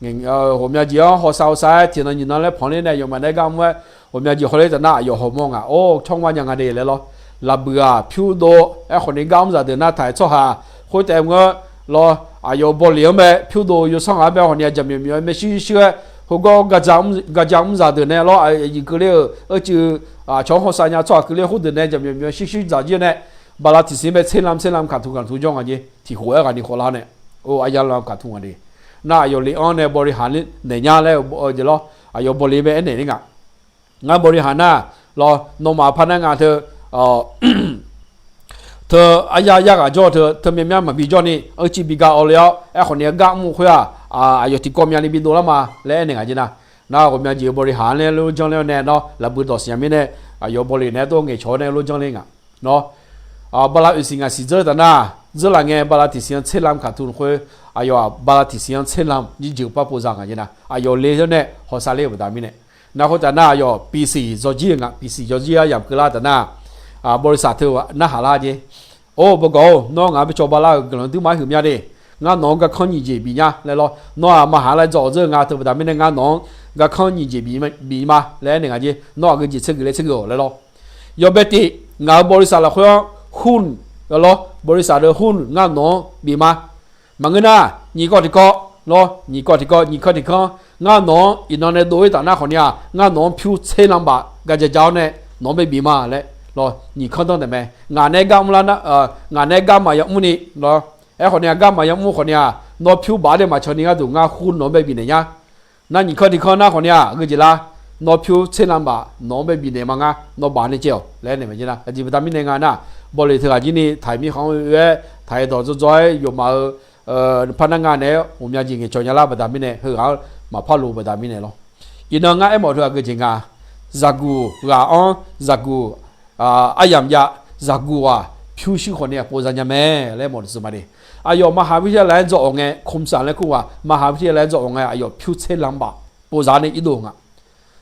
ghawqmya jeq-anr hawsav hawsav-aer tiqnan nyiqnan laer panq ler nae aqyawfmaf nae gar mr-aer, ghawqmya jeq hawler taf nar aqyawf hawmawr ngaq or tsawrmawr nya nga de laer lawr. Lafbui-aq pyur dov aerkhawf ni gar mr zaqdeuq nar taq-aer tsawrhaq khoertaef mr-eu lawr, aqyawf bawleq-anr mae pyur dov yawsanr ghaq-anr bae khawf ni-a jaqmyawf myawf-aer maershuir shuir-aer heugar-awr gaqja mr zaqdeuq nae lawr, aqyuif keuvle-euq oercuiv aqcawq-anr hawsav nya tsawrhaq keuvle khoerdeuq nae jaqmyawf myawf shuir shuir dzaq jir nae, bala tiqsiq mae tser lam tser lam ขาดทุน ขาดทุน jawr nga jer. Tiq khof-aer ghaq ni khawf lar nae, or, aryar lam ขาดทุน nga de. Nar aqyawf le-anr nae บริหาร naeq nya laer-eu jeq lawr, aqyawf bawleq bae aernaeq ler nga. Ngar บริหาร nar, lawr, nawmaf par nar nga teu, teu aryar yar ghaq jawr teu, teu myav myav maqbi jawr ni oercuiv bi ga awv le-awr aerkhawf ni-a gar mr-eu khoer-aq, aqyawf tiqkawv myav ni bi dovlar ma laer aernaeq ngaq jer nar. Nar ghawqmya jeq-eu บริหาร nae lof janr ler-awr nae nawr lafbui dawq siqnya mirnae, aqyawf bawleq naeq-aer dov ngaeqcawq-awr nae lof janr ler ngaq. Nawr, bala oeqsiq ngaq siq dzeur taf nar, dzeurlaf ngae bala tiqsiq-anr tser lam ขาดทุน khoer, aqyawf-aq bala tiqsiq-anr tser lam jirjeuq par pov za ngaq jer nar, aqyawf le-awr nae hawsav ler-eu baqda mirnae. Nar khoertav nar aqyawf bisiq yawjir-eu ngaq, bisiq yawjir aryamq keuvlar taf nar, บริษัท teu narhaq lar jer. Or, bawgawq-or, nawr ngaq-anr bi cawba lar-euq guiqlanq duirma-aer huiqmya de. Ngar nawq-anr garkanr nyiq jeq bif nya laer lawr. Nawr-aq maqhaq laer dzawq dzeur nga teu baqda mirnae ngar nawq-anr garkanr nyiq jeq bif ma laer aernaeq ngaq jer. Nawr aqgeu jeq tser geuf laer tser geuf-awq laer lawr. Yawbae tif ngaq-euq บริษัท lafkhoer-anr หุ้น lawr, บริษัท deuq หุ้น ngar nawq-anr bif ma. Maqngeur nar, nyiq kawv tiqkawv lawr, nyiq kawv tiqkawv, nyiq kanr tiqkanr, ngar nawq-anr iqnan nae dov-ir taf nar khawf ni-aq, ngar nawq-anr pyur tser lam baf gaqja ja-awr nae nawq-anr bae bif ma laer lawr, nyiq kanr danr taef mae. Ngaq nae gar mrlar nar, ngaq nae gar maqya mrni lawr, aerkhawf ni-aq gar maqya mr khawf ni-aq, nawr pyur baf-awr nae maqcan ni gharduq ngar หุ้น nawq-anr bae bifnaeq nya. Nar nyiq kanr tiqkanr nar khawf ni-aq, gheujeuq lar, nawr pyur tser lam baf nawq-anr bae bifnaeq ma ngar, nawr baf nae caev-awq laer aernaeq mae jer nar. Aqjeq baqda mirnae nga nar, bawleq teughaq jir ni taq-iq mirkhanq-anr oe-aer taq-iq dawq dzawdzaw-aer yawfmaf-eu par nar nga naeq-aer ghawqmya jeq ngaeqcawq nya lar baqda mirnae, heughaq-anr maqpar loq baqda mirnae lawr. Iqnan ngar aermawf teu-aq gheujeuq nga, zaqguq ghaq-anr zaqguq aryamq jav, zaqguq-aq pyurshuir khawf ni-aq pov za nya mae laer mawf dawqtsuif ma de. Aqyawf มหาวิทยาลัย aer dzawq-awq ngae, คมศาล laer kur ghaq มหาวิทยาลัย aer dzawq-awq ngae aqyawf pyur tser lam baf pov za nae irdov nga.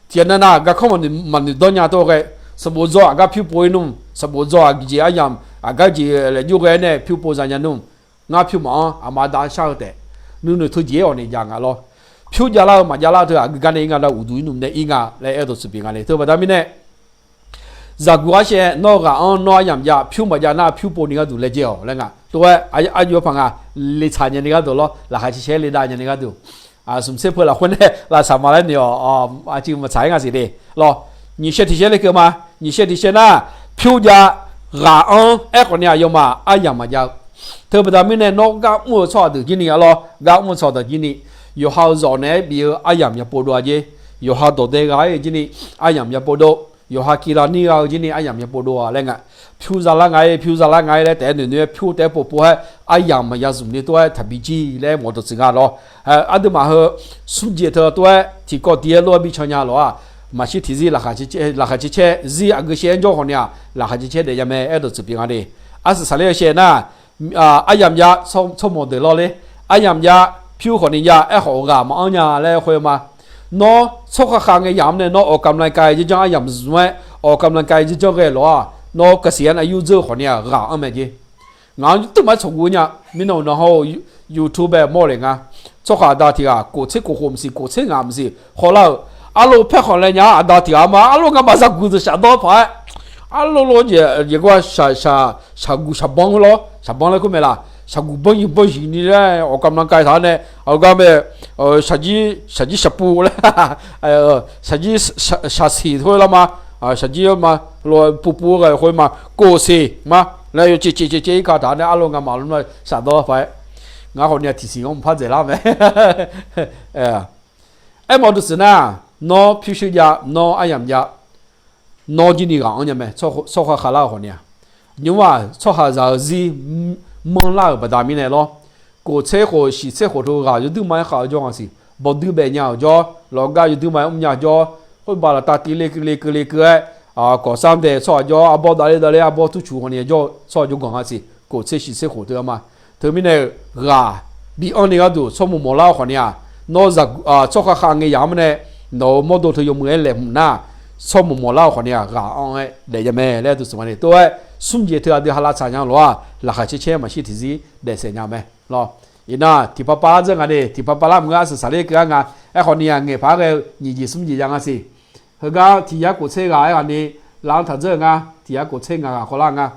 Tiqghaq nar nar garkanr maqnoeq danr nya tov ghae, sanqbof dzaw-aq gar pyur pov-ir nmr, sanqbof dzaw-aq jeq aryamq aqgar jeq laeq jov ghae-aer nae pyur pov za nya nmr. Ngar pyur maf-anr aqma da-anr shar-eu taef, nuinoeq teujeq-aer awq naeq jav nga lawr. Pyur javlar-eu maqjavlar teu-aq, aqgeu gar nae ir nga da, uqduq irnmq nae ir nga laer aer dawqtsuif pyeuf nga le. Teu baqda mirnae, zaqguq-ar shae nawr ghaq-anr nawr aryamq jav, pyur maqjav nar pyur pov ni gharduq laejae-awq laer nga. Tov-aer arjov paq nga, letsaq nya ni gharduq lawr, laqkhaq caer caer le dav nya ni gharduq, smq tser peu lafkhoer nae lavsaq ma laer noeq-awq. Aqcuiv maqtsaq-aer nga siq de lawr. Nyiq shae tiq shae lekeuv ma. Nyiq shae tiq shae nar, pyur jav ghaq-anr aerkhawf ni aqyawfmaf aryamq maqjav-eu. Teu baqda mirnae nawr gar mr-eu tsawrhaq deuq jir ni-a lawr, gar mr-eu tsawrhaq deuq jir ni, yawqha-euq zawq naeq-aer bif-eu aryamq ya pov dov-a jer. Yawqha dawqdae gha-aer jir ni aryamq ya pov dov, yawqha kilav nir gha-eu jir ni aryamq ya pov dov-a laer nga. Pyur zalar nga-ir, pyur zalar nga-ir laer taef-aer noeqnoeq-aer pyur taef-aer pov pov-aer aryamq maqya zmq ni tov-aer taqbi jir laer mawf dawqtsuif nga lawr. Aqduimaf heu smrjeq teu tov-aer tiqkawv tiv-aer lof-aer bi can nya lawq-aq, maqshir tiqzir laqkhaq caer caer zir aqgeu shaer-aer jawr khawf ni-aq, laqkhaq caer caer daef nya mae aer dawqtsuif pyeuf nga de. Arsaq saqler-eu shae nar, aryamq jav tsawrmawq deuq lawr ler, aryamq jav pyur khawf ni jav aerkhawf ghaq maqanr nya laer khoer ma. Nawr tsawrhaq khav ngae yamq nae nawr ออกกำลังกาย janrjanr aryamq zmq-aer ออกกำลังกาย janrjanr ghae lof-aq, nawr เกษียณอายุ dzeur khawf ni-aq ghaq anr mae jeq. Ngaq-anr teuv ma-aer tsawqguv nya, mirnan uqnan hawr-eu YouTube-aer mawrle nga. Tsawrhaq aqda tiq ghaq kof tser kof khof maqsiq, kof tser ngaq maqsiq khawvlar-euq, arlov paerkhanq laer nya-a aqda tiq ghaq ma, arlov ngamaf zaqguq deuq shafdawr paq-aer, arlov lov jeq, jeq gar shaqguq shaqbanr lawr, shaqbanr laer kur mae laq, shaqguq banr yiq banr yiq ni laer ออกกำลังกาย taq-awr nae, aqgar mae, shaqjir shaqjir shaqpuv laer, shaqjir shaqsiq khoer lar ma, shaqjir ma, lo puv puv ghae khoer ma, kof siq ma laer yawcev cev cev cev-ir ka taq-awr nae arlov ngamaf lawr shafdawr paq-aer, ngar khawf ni-aq tiqsiq-anr mqpar dzaeqlar mae. Aermawf duqsiq nar, nawr pyurshuir jav, nawr aryamq jav, nawr jir ni ghaq anr nya mae, tsawrhaq khavlar-euq khawf ni-aq. Nymr-aq tsawrhaqzaq-euq zir manrlar-euq baqda mirnae lawr, kof tser khof shiq tser khof teu ghaq yawduir ma-aer khav-eu jawr nga siq, bawduir baef nya-euq jawr, lawqgar yawduir ma-aer mrnya jawr, khoer baq laftav tiv le keuv le keuv le keuv-aer, kawq sar dae tsawrhaq jawr, arbawr davler davler arbawr turcuq khawf ni jawr-eu tsawrhaq jawrganq nga siq, kof tser shiq tser khof teu-a ma. Teumirnae-euq ghaq bi anr ni gharduq tsawrmawq mawqlar-eu khawf ni-aq, nawr tsawrhaq khav ngae yamq-anr nae nawq-euq mawrdo teu yawmuiq-aer laeqhmq nar, tsawrmawq mawqlar-eu khawf ni-aq ghaq anr-aer daef nya mae laer duqsiq ma ni. Tov-aer smr jeq teu aqdui ha lavtsaq nya lof-aq, laqkhaq caer caer maqshir tiqzir daefsaef nya mae lawr. Iqnan tiqpav pavlar dzeur nga de, tiqpav pavlar maqngeur arsaq saqler keuv-ar nga. Aerkhawf ni-aq ngaeq paq-aer ghae-eu nyiq jeq smr jeq ya nga siq. Heugar tiq yar kof tser ghaq-aer ghaq ni lav-anr taq dzeur-eu nga, tiq yar kof tser ngaq ghaq khawvlar nga.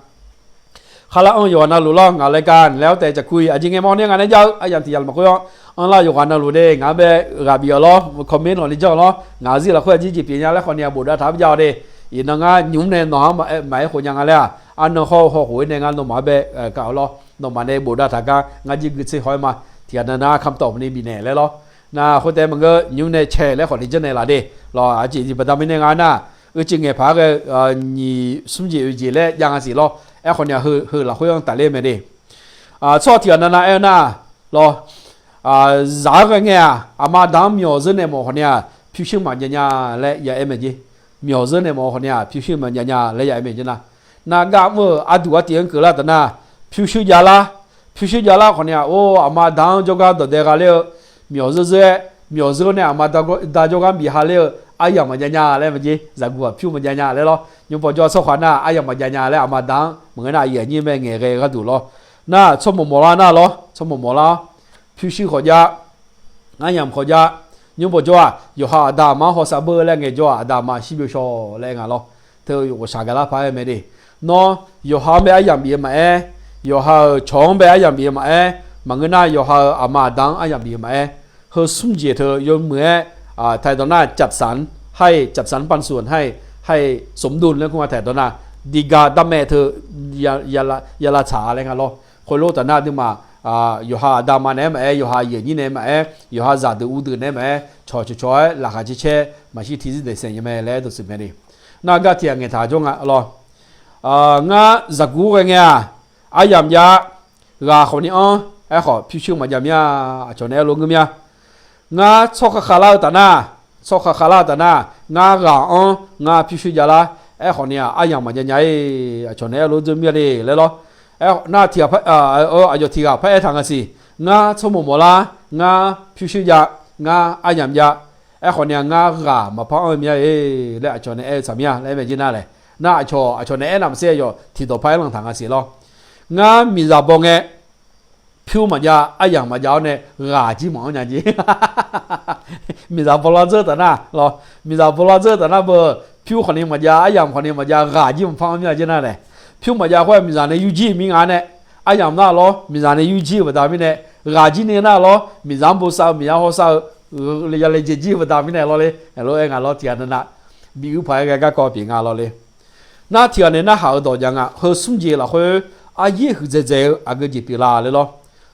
Kharlar anr yawqghaq navluf lawr, ngaq รายการ laer-awr taef caqkur-iq aqjeq ngaeq mawf ni ngaq nae jav-eu aryamq tiq yar lmaqkhoer-anr anrlar yawqghaq navluf de, ngaq-anr bae ghaq bif-awq lawr, comment lawq ni janr-awq lawr, ngaq-euq zir lafkhoer aqjeq jeq pyeuf nya laer khawf ni-aq bofdav taq-anr jav-awq de. Iqnan ngar nymq-mr nae nawq-anr maqaer khof nya nga laer-aq, arnan hawr-eu hawkhof-ir nae ngar nawmaf-anr bae kaf-awq lawr, nawmaf nae bofdav taq gar ngar jir guitser haw-aer ma, tiq ghaq nan nar คำตอบ ni bifnaeq laer lawr. Nar khoertaef maqngeur nymq-mr nae cae laer khawf ni janrnaeq laf de. Lawr aqjeq jeq baqda mirnae nga nar, uicuiv ngaeq paq-aer ghae-eu nyiq smr jeq oeq jeq laer jav nga siq lawr. Aerkhawf ni-aq heu lafkhoer-anr tafler mae de. Tsawrhaq tiq ghaq nan nav aer-eu nar, lawr, zaq-aer ghae ngae-aq aqma aqda-anr myawq zeur naeq mawf khawf ni-aq pyurshuir maqjav nya laer ya aer mae jeq. Myawq zeur naeq mawf khawf ni-aq pyurshuir maqjav nya laer ya aer mae jeq nar, nar gar mr-euq arduq artiv-anr keuvlar taf nar, pyurshuir javlar, pyurshuir javlar khawf ni-aq or aqma aqda-anr jawrgar dawqdae gha ler-eu, myawq zeur zeur-aer myawq zeur nae aqma da jawrgar bif ha ler-eu aryamq maqjav nya laer mae jeq, zaqguq aqpyur maqjav nya laer lawr. Nymr pawqjawr tsawrhaq nar aryamq maqjav nya laer aqma aqda-anr maqngeur nar aqyuif aqnyir mae ngaeq ghae gharduq lawr. Nar tsawrmawq mawqlar nar lawr, tsawrmawq mawqlar-awr, pyurshuir khawf jav, aryamq khawf jav. Nymr pawqjawr-aq yawqha aqda aqma-anr hawsav beu laer ngaejawr-aq aqda aqma shir byov shaw laer aer nga lawr. Teu ghawqshaq gaqlar paq-aer mae de. Nawr yawqha-anr bae aryamq bif-eu maqaer, yawqha-euq cawq-anr bae aryamq bif-eu maqaer, maqngeur nar yawqha-euq aqma aqda-anr aryamq bif-eu maqaer, heu smr jeq teu yawmuiq-aer taq-aer dawq nar จัดสรร ให้ จัดสรรปันส่วนให้ ให้สมดุล laer kur nga taq-aer dawq nar, diqgaq darmaev teu ya lavtsaq laer nga lawr. Khoerlof taf nar aqduimaf yawqha aqda aqma naeq-aer maqaer, yawqha aqyuif aqnyir naeq-aer maqaer, yawqha zaqdeuq uvdeuq naeq-aer maqaer, cawq cawq cawq-aer laqkhaq caer caer maqshir tiqzir daefsaef nya mae laer dawqtsuif mae de. Nar gar tiq ghaq ngaeq taq jawr nga lawr. Ngar zaqguq ghae ngae-aq, aryamq jav, ghaq khawf ni anr, aerkhawf pyurshuir maqjav mir-a, aqcawq naeq-aer lof ngeur mir-a. Ngar tsawrkhav khavlar-eu taf nar, tsawrkhav khavlar-eu taf nar, ngar ghaq anr, ngar pyurshuir javlar, aerkhawf ni-aq aryamq maqjav nya-ir, aqcawq naeq-aer lof dzeur mir-a de laer lawr. Nar tiq ghaq, aqyawf tiq ghaq par aer taq nga siq. Ngar tsawrmawq mawqlar, ngar pyurshuir jav, ngar aryamq jav, aerkhawf ni-aq ngar ghaq maqpar anr-eu mir-a laer aqcawq naeq-aer-eu tsaq mir-a laer aer mae jeq nar laer. Nar aqcawq aqcawq naeq-aer navmaqtser aqyawf tiqdawq par aer lanq taq nga siq lawr. Ngar miqzaq baw ngae, pyur maqjav aryamq maqjav-awr nae ghaq jir maqanr nya jeq. Miqzaq bawlar dzeur taf nar lawr, miqzaq bawlar dzeur taf nar beu, pyur khawf ni maqjav aryamq khawf ni maqjav ghaq jir maqpar anr mir-a jeq nar laer. Pyur maqjav khoer-aq miqzaq nae yurjir-eu mir nga nae, aryamq nar lawr miqzaq nae yurjir-eu baqda mirnae, ghaq jir ni nar lawr miqzaq-anr bosav-eu miqzaq hawsav-eu yalaejae jir-eu baqda mirnae lawr le, lof-aer nga lawr tiq ghaq navnav bi uir paq-aer ghae garkawv pyeuf nga lawr le. Nar tiq ghaq nae narhaq-eu dawq jav nga, heu smr jeq lafkhoer aryaer huiqdzaeq dzaeq-eu aqgeu jeq pyeuf la laer lawr.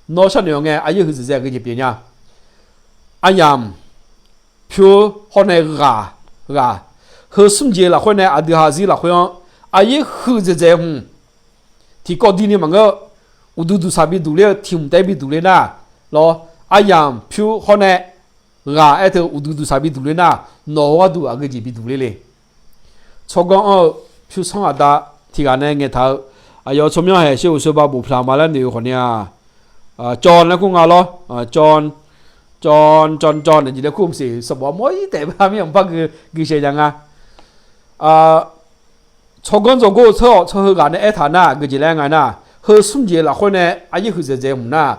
Nawr sharnoeq-awr ngae aryaer huiqdzaeq dzaeq aqgeu jeq pyeuf nya. Aryamq, pyur hawr nae ghaq, ghaq, heu smr jeq lafkhoer nae aqdui ha zir lafkhoer-anr aryaer huiqdzaeq dzaeq hmq tiqkawv dui ni maqngeur, uqduq duqsaq bi duq ler-eu tiq hmq taef-aer bi duq ler nar lawr, aryamq pyur hawr nae ghaq aer teu uqduq duqsaq bi duq ler nar, nawq-eu gharduq aqgeu jeq bi duq ler le. Tsawrganr anr-eu pyur sanr aqda tiq ghaq nae ngaeqtaq-eu, aqyawf tsawrmyanr haeq sher uqshoe ba bof pyaq ma laer noeq-eu khawf ni-aq, cawv laer kur nga lawr, cawv Cawv cawv cawv naeq jeq laer kur maqsiq, sanqbof armawr-ir taef-aer mir-anr par gui gui shaev nya nga. Tsawrganr dzawrgor-eu tsawr-awq tsawr heughaq nae aertaq nar aqgeu jeq laer nga nar, heu smr jeq lafkhoer nae aryaer huiqdzaeq dzaeq-eu hmq nar,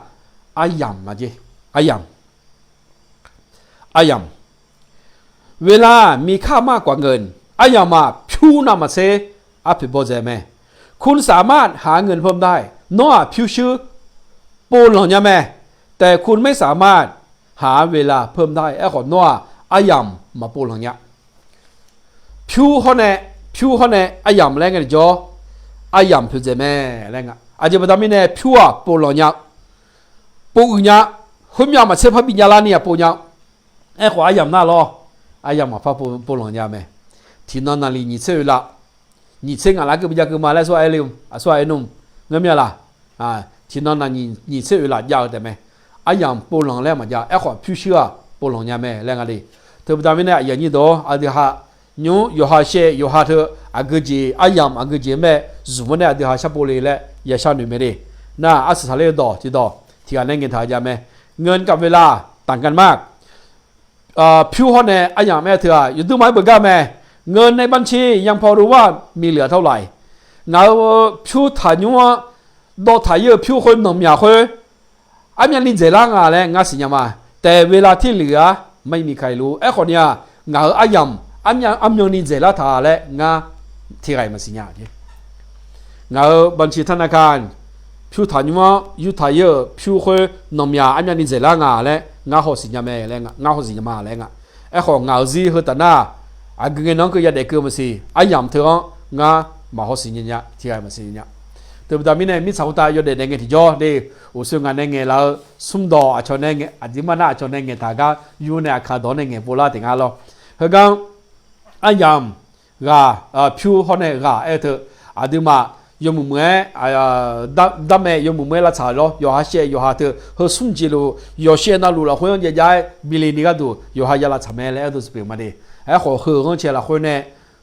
aryamq maqjeq, aryamq, aryamq. เวลามีค่ามากกว่าเงิน aryamq-aq pyur navmaqtser arpoeq baw dzaeq mae. คุณสามารถหาเงินเพิ่มได้ nawr-aq pyurshuir povlanq nya mae. แต่คุณไม่สามารถหาเวลาเพิ่มได้ aerkhawf nawr-aq aryamq maqpovlanq nya. Pyur hawr nae, pyur hawr nae aryamq laer ngae tiqjawr, aryamq poeqdzaeq mae laer nga. Aqjeq baqda mirnae pyur-aq povlanq nya, pov uiq nya, khoermyav maqtser parbi javlar ni-aq pov nya. Aerkhawf aryamq nar lawr, aryamq maqpar pov, povlanq nya mae. Tiqnan naqliq nyiq tser oeqlaf, nyiq tser ngaq laf keuv bi jav keuv ma laer aqsur-aq aer le, aqsur-aq aer nmr, ngeurmya laq? Tiqnan naqnyiq nyiq tser oeqlaf jav-eu taef mae. Aryamq povlanq laer maqjav, aerkhawf pyurshuir-aq povlanq nya mae laer nga le. Teubaqda mirnae aqyuif aqnyir deuq-or, aqdui ha nymr yawqha shaev yawqha teu aqgeu jeq aryamq aqgeu jeq mae, zmq-anr nae aqdui ha sharpov le laer yashar noeq mae le. Nar arsiq saqler-eu dawq tiqdawq tiqghaq nae ngaeqtaq jav mae. เงินกับเวลาต่างกันมาก pyur hawr nae aryamq aer-eu teu-aq yawduirma-aer beugar mae. เงินในบัญชียังพอรู้ว่ามีเหลือเท่าไหร่ ngaq-euq pyur taqnymr-anr dawv taq-ir-eu pyur khoer nanqmyaq khoer armyavni dzaeqlar nga laer ngar siqnya ma. แต่เวลาที่เหลือไม่มีใครรู้ aerkhawf ni-aq ngaq-euq aryamq armyavni dzaeqlar taq laer ngar tiqghaq-iq maqsiq nya. Ngaq-euq บัญชีธนาคาร pyur taqnymr-anr yurtaq-ir-euq pyur khoer nanqmyaq armyavni dzaeqlar nga laer ngar hawsiq nya mae laer, ngar hawsiq nya ma laer nga. Aerkhawf ngaq-euq zir heu taf nar, aqgeu ngae nan-anr keuv yadaef keuv maqsiq, aryamq teu-anr ngar maqhawsiq nya nya, tiqghaq maqsiq nya. Teubaqda mirnae mirtsaq khoertav yawdaef daef ngae tiqjawr le, uqshoe ngaq nae ngaeqlaf-eu smrdawq aqcawq nae ngae, aqdirmar nar aqcawq nae ngaeqtaq gar yur nae aqkaq dawq-anr nae ngaeqpov lar taef nga lawr. Heugar aryamq ghaq, pyur hawr nae ghaq aer-eu teu, aqduimaf yawmuiq muiq-aer darmaeq yawmuiq muiq-aer lavtsaq lawr, yawqha shaev yawqha teu heu smr jeq luf yawqshaev navluf lafkhoer-anr jav jav-aer bile ni gharduq yawqha ya lavtsaq mae laer aer-eu dawq tsuif pyeuf ma de. Aerkhawf heu ghanrcae lafkhoer nae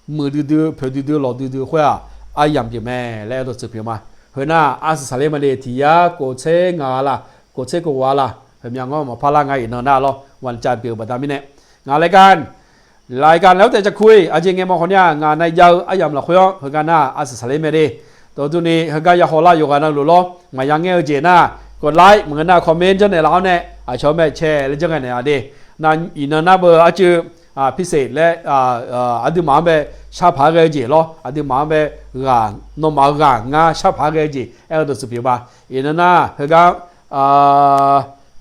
muiqdui dui poeqdui dui lawqdui dui khoer-aq aryamq pyeuf mae laer aer-eu dawq tsuif pyeuf ma. Heu nar arsiq saqler ma de, tiq yar kof tser ngaq-a laq, kof tser kof ghof-a laq, heumya ngawr maqpar lar nga iqnan nar lawr, วันจันทร์ pyeuf-eu baqda mirnae. Ngaq รายการ รายการแล้วแต่จะคุย aqjeq ngae ma khawf ni-aq ngaq nae jav-eu aryamq lafkhoer-anr heugar nar arsiq saqler mae de. Dawqdurni heugar ya haw lar yawqghaq navluf lawr, maqya ngaer-eu jeq nar, กดไลค์ maqngeur nar comment janrnaeq laf-awr nae aqcawq-anr bae cae laer janrghae naeq-a de. Nar iqnan nar beu arcuiv พิเศษ laer aqduimaf-anr bae sharpaq-aer ghae-eu jeq lawr, aqduimaf-anr bae ghaq, nawmaf-eu ghaq ngar sharpaq-aer ghae-eu jeq aer-eu dawq tsuif pyeuf ma. Iqnan nar heugar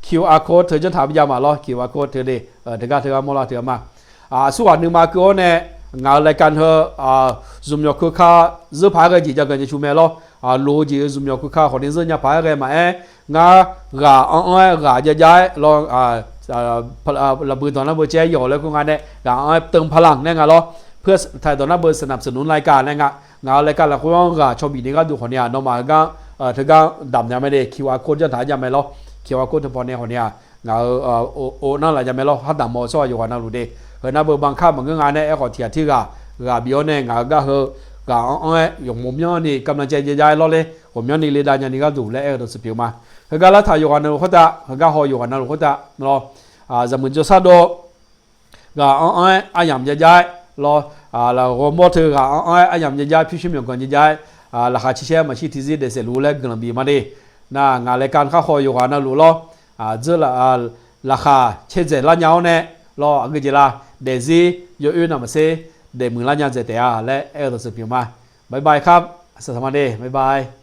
QR code teu janrtaq bi jav ma lawr, QR code teu de, teugar teugar mawrlar teu-a ma. Aqsurghaq nuima keuv-awr nae ngaq-euq รายการ heu zmqmyawq keuka zeur paq-aer ghae-eu jeq jav ganq jav cu mae lawr. Loq-eu jeq-eu zmqmyawq keuka khawf ni zeur nya paq-aer ghae maqaer, ngar ghaq anr anr-aer ghaq jav jav-aer lawr, lafbui dawq nar beu caev-aer yawq laer kur nga nae ghaq anr-aer เติมพลัง nae nga lawr. เพื่อไทย dawq nar beu สนับสนุนรายการ nae nga. Ngaq-euq รายการ lafkhoer-anr ghaq cawbif ni gharduq khawf ni-aq nawmaf heugar teugar damq nya mae de, QR code janrtaq-aer jav mae lawr. QR code teu paw nae khawf ni-aq ngaq-euq or nar laf jav mae lawr. Khardanq mawf-eu tsawrhaq yawqghaq navluf de. Heu nar beu บังคับ maqngeur nga nae aerkhawf tiq ghaq tirghaq ghaq bif-awr nae ngaq-euq gar heu ghaq anr anr-aer yawq mawq myanrni kamlancae jav jav-aer lawr ler, ghawqmyanrni le dav nyani gharduq laer aer-eu dawq tsuif pyeuf ma. Heugar lartaq yawqghaq navluf khoertav, heugar haw yawqghaq navluf khoertav lawr, zaqmuiq jawrshar dov ghaq anr anr-aer aryamq jav jav-aer lawr, laf ghawrmawr teu ghaq anr anr-aer aryamq jav jav-aer pyurshuir myawqganq jav jav-aer laqkhaq caer shaer maqshir tiqzir daefsaef luf laer guiqlanq bif ma de. Nar ngaq รายการ khar haw yawqghaq navluf lawr, dzeur laqkhaq caerdzaeq lar nya-awr nae lawr, aqgeu jeq la daefzir yawoer navmaqtser daefmuiq lar nya dzaeq taef-a laer aer-eu dawq tsuif pyeuf ma. Bye bye ครับ saqsaq ma de, bye bye.